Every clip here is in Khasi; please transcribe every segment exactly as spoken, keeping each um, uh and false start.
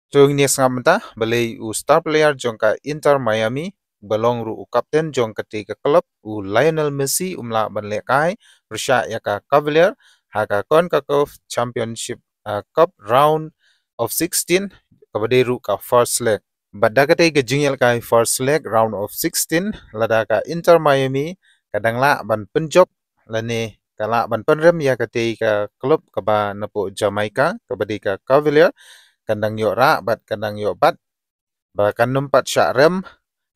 To ngin ïa sngap mynta balei u star player jong ka Inter Miami, ba long ruh u captain jong katei ka club, u Lionel Messi, um lah ban lehkai pyrshah ïa ka Cavalier ha ka CONCACAF Championship, uh, Cup round of sixteen, kaba dei ruh ka first leg. Bad da katei ka jingïalehkai first leg round of sixteen, lada ka Inter Miami ka dang lah ban pynjop lane ka lah ban pynrem ïa katei ka club kaba napoh Jamaica, kaba dei ka Cavalier, kan dang ïoh rah bad kan dang ïoh bat ba kan nym pat shah rem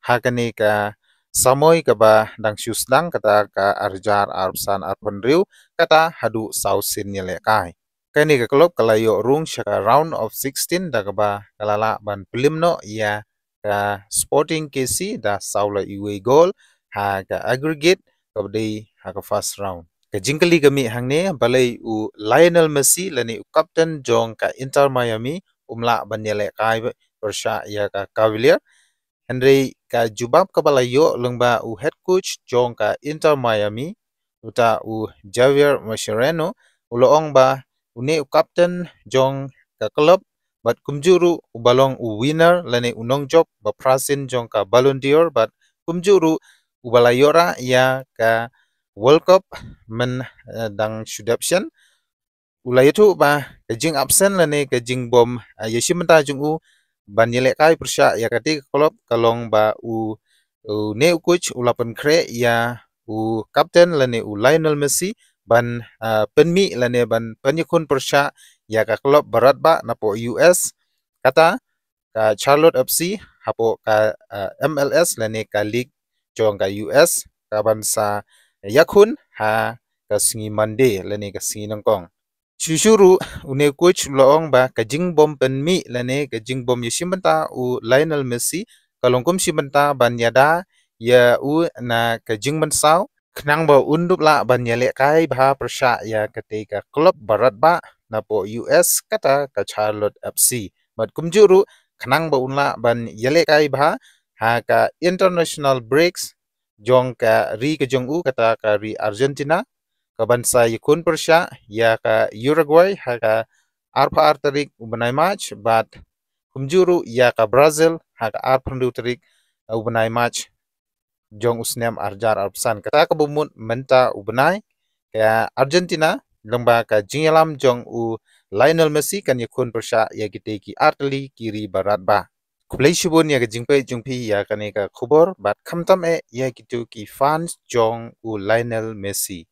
ha kane ka samoi kaba dang shu sdang, kata ka ar hajar arphew san arphew hynriew, kata haduh saw sien ïalehkai. Kane ka club ka la ïoh rung sha ka round of sixteen da kaba ka la lah ban pynrem noh ïa ka Sporting K C da saw la iwei goal ha ka aggregate kaba dei ha ka first round. Ka jingkylli ka mih hangne, balei u Lionel Messi lane u captain jong ka Inter Miami um lah ban ïalehkai pyrshah ïa ka Cavalier? Hynrei ka jubab kaba la ïoh lyngba u head coach jong ka Inter Miami, uta u Javier Mascherano, u la ong ba une u captain jong ka club, bad kumjuh ruh uba long u winner lane u nongjop ba phra sien jong ka Ballon d'Or, bad kumjuh ruh uba la ïoh rah ïa ka World Cup myn, eh, dang shu dep shen, u la ïathuh ba ka jingabsent lane ka jingbym, eh, ïashim bynta jong u ban ïalehkai pyrshah ïa katei ka club ka long ba u, une u coach u la pynkhreh ïa u captain lane u Lionel Messi ban, eh, pynmih lane ban pynïakhun pyrshah ïa ka club barat ba napoh U S, kata ka Charlotte F C, hapoh ka, eh, M L S lane ka league jong ka U S, kaban sa ïakhun ha ka sngi Monday lane ka sngi nyngkong. Shuh shuh ruh une u coach u la ong ba ka jingbym pynmih lane ka jingbym ïashim bynta u Lionel Messi ka long kum shim bynta ban ïada ïa u na ka jingmynsaw, khnang ba un dup lah ban ïalehkai bha pyrshah ïa katei ka club barat ba napoh U S, kata ka Charlotte F C. Bad kumjuh ruh khnang ba un lah ban ïalehkai bha ha ka international breaks jong ka ri ka jong u, kata ka ri Argentina, kaban sa ïakhun pyrshah ïa ka Uruguay ha ka arphew ar tarik u bnai March, bad kumjuh ruh ïa ka Brazil ha ka arphew hynriew tarik u bnai March jong u snem ar hajar arphew san. Kata kaba mut mynta u bnai, ka Argentina lyngba ka jingïalam jong u Lionel Messi kan ïakhun pyrshah ïa kitei ki artylli ki ri barat ba. Khublei shibun ïa ka jingpeit jong phi ïa kane ka khubor, bad khamtam eh ïa kito ki fans jong u Lionel Messi.